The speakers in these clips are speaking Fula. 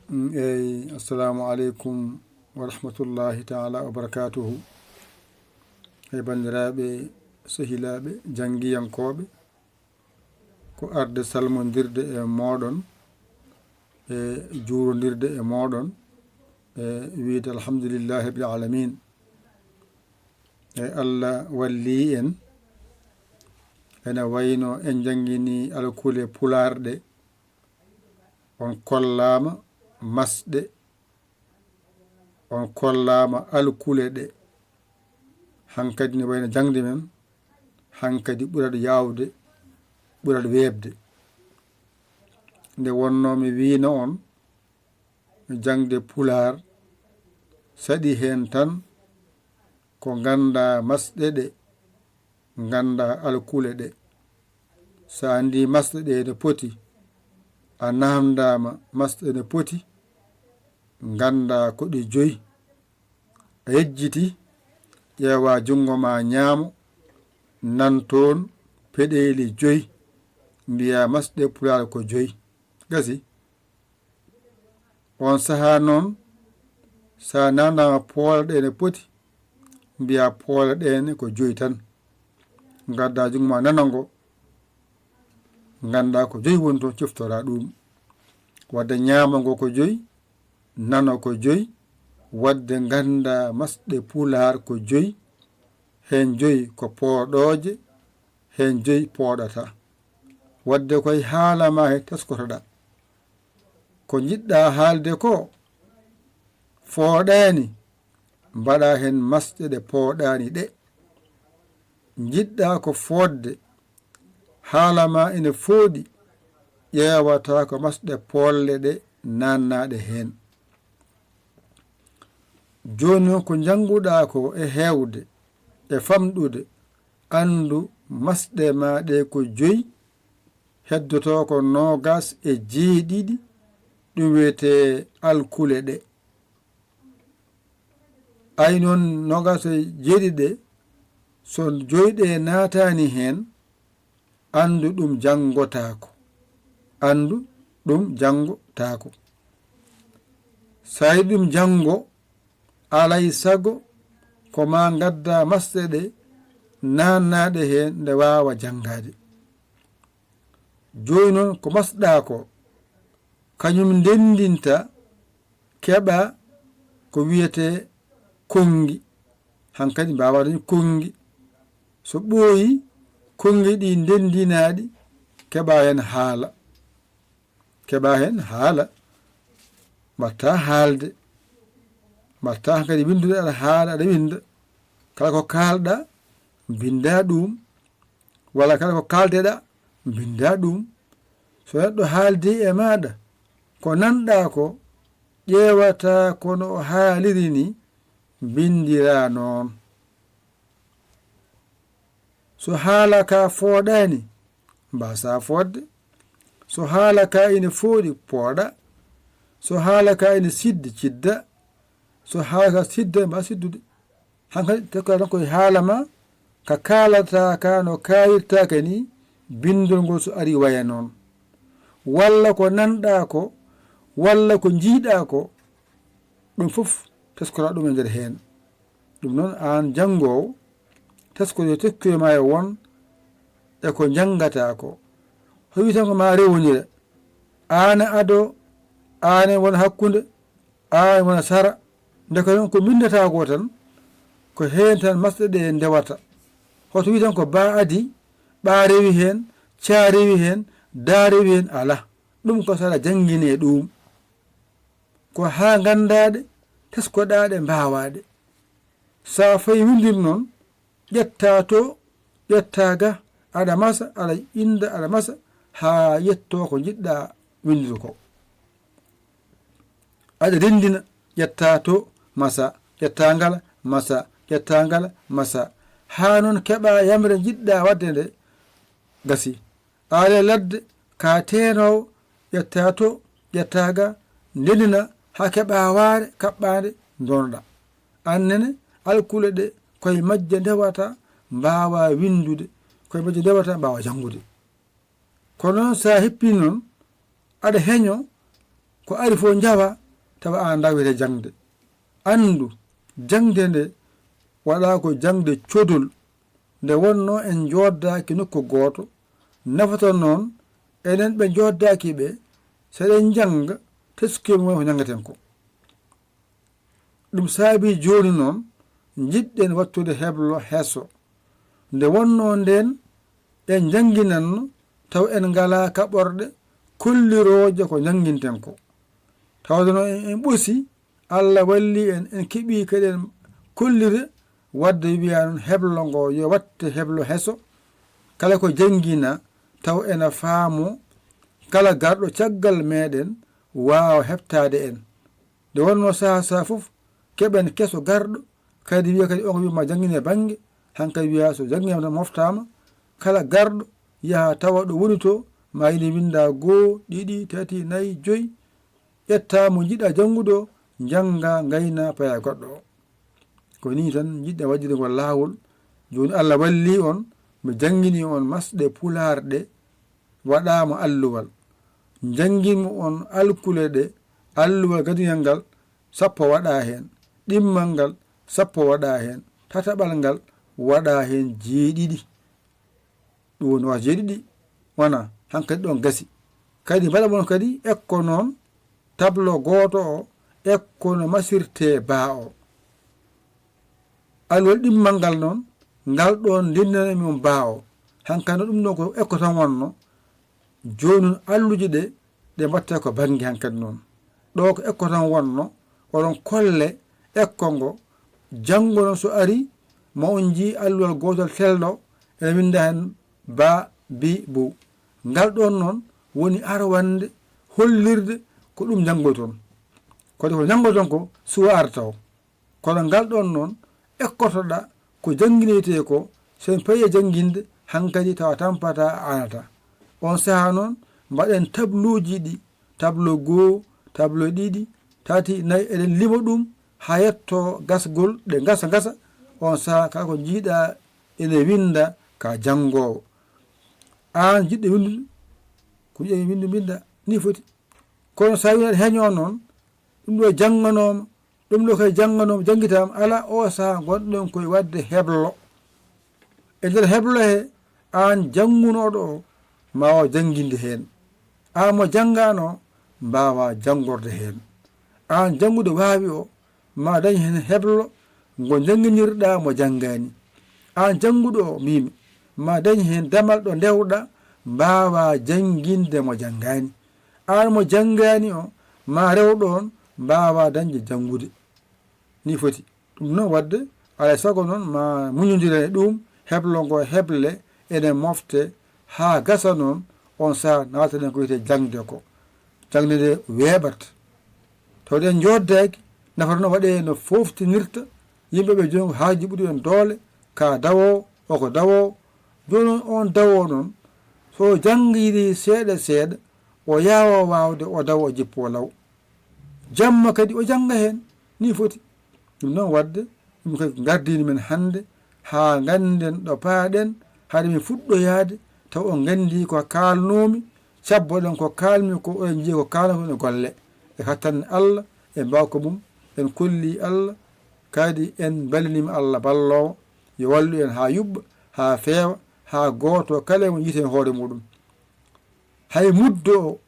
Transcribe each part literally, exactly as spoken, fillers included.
Mm, eyi, assalamu aleykum wa rahmatullahi taala wa barakatuhu. E banndiraaɓe, sehilaaɓe, janngiyankooɓe, ko arde salmondirde e mooɗon, e juurondirde e mooɗon, e wiide alhamdulillahi rabbil alamin. E Allah walli en, ene wayno en njanngini alkule pulaar ɗe, on kollaama masɗe, on kollaama alkule ɗe. Hankadi ne wayno jaŋde men, hankadi ɓurat yaawde, ɓurat weeɓde. Nde wonnoo mi wiino on, jaŋde pulaar saɗi heen tan ko nganndaa masɗe ɗe, nganndaa alkule ɗe. So a anndii masɗe ɗe no poti, a naamndaama masɗe no poti, nganndaa ko ɗe joyi. A yejjiti, ƴeewa junngo ma ñaamo, nan toon peɗeeli joyi, mbiya masɗe pulaar ko joyi. Gasi. On sahaa noon, so a naamndaama poole ɗe ne poti, mbiya poole ɗe ne ko joyi tan. Ngadda junngo ma nano ngo, ngannda ko joyi woni toon, ciftora ɗum. Wadde ñaamo ngo ko joyi, nano ko joyi, wadde ngannda masɗe pulaar ko joyi, heen joyi ko pooɗooje, heen joyi pooɗata. Wadde koye haala ma he teskotoɗa. Ko njiɗɗa haalde ko fooɗaani, mbaɗa heen masɗe ɗe pooɗaani ɗe. Njiɗɗa ko fooɗde, haala ma ene fooɗi, ƴeewata ko masɗe poolɗe ɗe naannaaɗe heen. Jooni noon ko njannguɗa ko e heewde, e famɗude, anndu masɗe ma ɗe ko joyi, heddoto ko noogas e jeeɗiɗi, ɗum wiyetee alkule ɗe. Ay noon noogas e jeeɗiɗi ɗe, so joyi ɗe naataani heen, anndu ɗum janngotaako. Anndu ɗum janngotaako. So a yiɗi ɗum janngo, alay sago ko ma ngadda masɗe ɗe naannaaɗe heen nde waawa janngaade. Jooni noon ko masɗa ko, kañum ndenndinta keɓa ko wiyetee konngi. Hankadi mbaawa dañi konngi. So ɓooyi, konngi ɗi ndenndinaaɗi keɓa heen haala. Keɓa heen haala. Mbaɗta haalde. Mbaɗta hankadi winndude aɗa haala, aɗa winnda. Kala ko kaalɗa, mbinnda ɗum. Walla kala ko kaaldeɗa, mbinnda ɗum. So neɗɗo haaldi e maaɗa, ko nanɗa ko, ƴeewata ko no o haaliri ni, mbinndira noon. So haala ka fooɗaani, mbasa fooɗde. So haala ka ina fooɗi, pooɗa. So haala ka ina siddi, cidda. So haala ka sidda, mbasa siddude. Hankadi, tekkoɗaa tan koye haala ma, ka kaalata ka no kaalirta ka ni, binndol ngol so ari waya noon. Walla ko nanɗa ko, walla ko njiiɗa ko, ɗum fof teskora ɗum e nder heen. Ɗum noon aan janngoowo, teskoro yo tekkoye ma e won e ko njanngata ko. Howi tan ko ma rewondira, aan e ado, aan e won hakkunde, aan wona sara. Ndeke noon ko mbinndata ko tan, ko heen tan masɗe ɗe ndewata. Hoto wi tan ko ba adi, ɓa rewi heen, ca rewi heen, da rewi heen, ala. Ɗum ko sara janngine ɗum. Ko haa nganndaɗe, teskoɗaɗe, mbawaɗe. Sa fayi windir noon, ƴetta to, ƴetta ga, aɗa masa, aɗa inda, aɗa masa, haa yetto ko njiɗɗa windude ko. Aɗa renndina, ƴetta to, masa, ƴetta ngala, masa, ƴetta ngala, masa. Haa noon keɓa yamre njiɗɗa waɗde nde, gasi. Aale ladde, ka teenoowo, ƴetta to, ƴetta ga, ndendina haa keɓa waare kaɓɓaande ndonoɗa. Annene, alkule ɗe, koye majje ndewata, mbaawa winndude, koye majje ndewata, mbaawa janngude. Kono noon, so a heppii noon, aɗa heño, Ko ari fof njawa tawa aan ndaawirta jaŋde. Anndu, jaŋde nde waɗaa ko jaŋde codol. Nde wonnoo en njooddaaki nokku gooto, nafata noon enen ɓe njooddaaki ɓe, so eɗen njannga, teskuyee mum woni ko njanngaten ko. Ɗum saabii jooni noon, njiɗ-ɗen waɗtude heblo heso. Nde wonnoo ndeen, en njannginanno, taw en ngalaa kaɓorɗe kollirooje ko njannginten ko. Tawde noon en, en ɓosi, Alla wallii en, en keɓii kadi en kollire, waɗde wiyaa noon heblo ngo yo waɗte heblo heso. Kala ko jannginaa, taw ena faamoo, kala garɗo caggal meeɗen waawa heɓtaade en. Nde wonnoo sahaa sahaa fof, keɓen keso garɗo, kadi wiya kadi on ko wiya ma janngine bannge, han kadi wiya so jannginaama tan moftaama, kala garɗo yaha tawa ɗo woni to, ma ine winnda goo, ɗiɗi, tati, nayi, joyi, ƴetta mo njiɗa janngude o, njannga, ngayna, paya goɗɗo o. Ko nii tan njiɗɗen waɗirde ngol laawol. Jooni Alla wallii on, mi janngini on masɗe pulaar ɗe, waɗaama alluwal. Njannginmi on alkule ɗe, alluwal gadingal ngal, sappo waɗaa heen, ɗimmal ngal, sappo waɗaa heen, tataɓal ngal, waɗaa heen jeeɗiɗi. Ɗum woni nogas jeeɗiɗi wona hankadi ɗon gasi. Kadi mbaɗa mon kadi ekko noon, tablo gooto o, ekko no masirtee baa o. Alluwal ɗimmal ngal noon, ngal ɗoon ndenndanmi on baa o. Hankadi noon ɗum ɗo ko ekko tan wonno. Jooni noon alluuje ɗe, ɗe mbaɗta ko bannge hankadi noon. Ɗo ko ekko tan wonno, oɗon kolle ekko ngo, janngo noon so ari, ma on njii alluwal gootol telɗo, ene winnda heen ba, bi, bu. Ngal ɗoon noon woni arwannde hollirde ko ɗum njanngoyton. Kono ko njanngoyton ko suwa arta o. Kono ngal ɗoon noon ekkotoɗaa ko jannginoytee ko, so en payi e jannginde, hankadi tawa tampataa a anataa. On sahaa noon mbaɗen tabluuji ɗi, tablo goo, tablo ɗiɗi, tati, nayi, eɗen lima ɗum haa yettoo gasgol, ɗe ngasa ngasa. On sahaa kala ko njiiɗaa ene winnda ka janngoowo. Aan jiɗɗo winndude, ko ƴeewi winndu mbinnda, nii foti. Kono so tawii aɗa heñoo noon, ɗum ɗo jannganooma, ɗum ɗo kay jannganooma, janngitaama, alaa oo sahaa ngonɗen koye waɗde heblo. E nder heblo he, aan janngunooɗo o, ma waaw jannginde heen. Aan mo janngaano, mbaawaa janngorde heen. Aan janngude waawi o, ma dañ heen heblo ngo njannginirɗaa mo janngaani. Aan jannguɗo o, mbiimi, ma dañ heen damal ɗo ndewɗaa, mbaawaa jannginde mo janngaani. Aan mo janngaani o, ma rewɗo on, mbaawaa dañde janngude. Nii foti. Ɗum noon waɗde, alaa e sago noon ma muñondiren e ɗum, heblo ngo heble, ene mofte, haa gasa noon, on sahaa naaltaɗen ko wiyetee jaŋde ko. Jaŋde nde weeɓat. Tawde en njooddaaki, nafata noon waɗee no fooftinirta, yimɓe ɓe jooni ko haaji ɓuri en doole, ka dawoowo, o ko dawoowo. Jooni noon on dawoowo noon, so o janngiri seeɗa seeɗa, o yaawa waawde o dawa o jippoo law. Jamma kadi o jannga heen, nii foti. Ɗum noon waɗde, ɗum kadi ko ngardiini men hannde, haa ngannden ɗo paaɗen, hade min fuɗɗoyaade, taw on nganndii ko kaalnoomi, cabboɗen ko kaalmi ko, oɗon njiya ko kaalnoomi e golle. E hattan Allah, e mbaawka mum, en kollii Allah, kadi en mballiniima Allah balloowo, yo wallu en haa yuɓɓa, haa feewa, haa gooto kala e mon yiita heen hoore muɗum. Hay muddo o,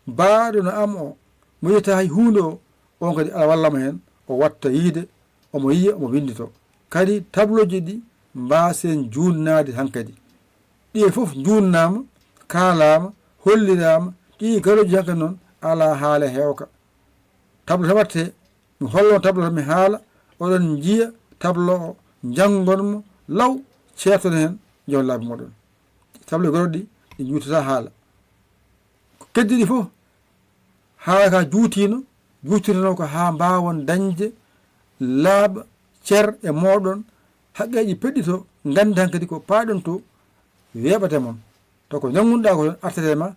baaɗo no am o, mo yiyata hay huunde o, on kadi Alla walla mo heen, o watta yiyde, omo yiya, omo winnditoo. Kadi tablooji ɗi mbaasen juutnaade hankadi. Ɗi fof njuutnaama, kaalaama, holliraama, ɗi garooji hankadi noon, alaa haala heewka. Tablo tan waɗtee, mi holla on tablo tan mi haala, oɗon njiya tablo o, njanngon mo law, ceerton heen, njawen laabi mooɗon. Tablo garooɗi ɗi, ɗi njuutataa haala. Ko keddiiɗi fof, haala ka juutiino, juutirnoo ko haa mbaawon dañde laaɓa cer e mooɗon, haqqeeji peɗɗito, ngannden hankadi ko paaɗon to weeɓata mon. Taw ko njanngunɗaa ko toon artata e ma,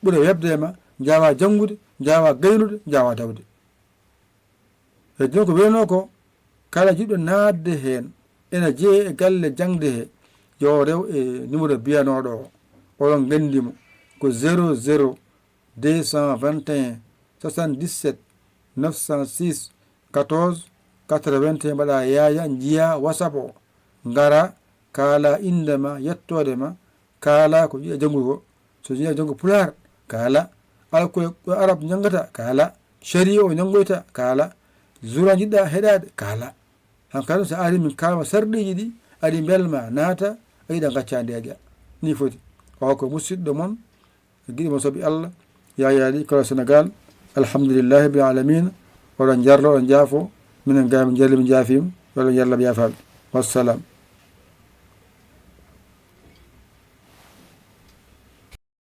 ɓura weeɓde e ma, njaawaa janngude, njaawaa gaynude, njaawaa dawde. E jooni ko weynoo ko, kala jiɗɗo naatde heen, ena jeyaa e galle jaŋde he, yo rew e numéro biyanooɗo o. Oɗon nganndi mo, ko zéro zéro deux cent vingt et un soixante-dix-sept neuf cent six quatorze quatre-vingt-un, mbaɗa Yaya, njiya WhatsApp o, ngara, kaala innde ma, yettoode ma, kaala ko njiɗa janngugo. So njiɗa janngo Pulaar, kaala. Alkule ɗo Arab njanngata, kaala. Shari'a o njanngoyta, kaala. Zura njiɗɗa heɗaade, kaala. Hankadi so ari min kaalma sarɗiiji ɗi, aɗi mbelma naata, a yiɗa ngaccaande aja. Ni foti. O ko musidɗo mon, giɗo mon sabi Allah, Yaya Ly, Kala Sénégal. Alhamdulillahi rabbil alamin. Oɗon njarlo, oɗon njaafo. Minen gay min njarli, min njaafiima. Yo Allah yaafoɓe. Wassalam.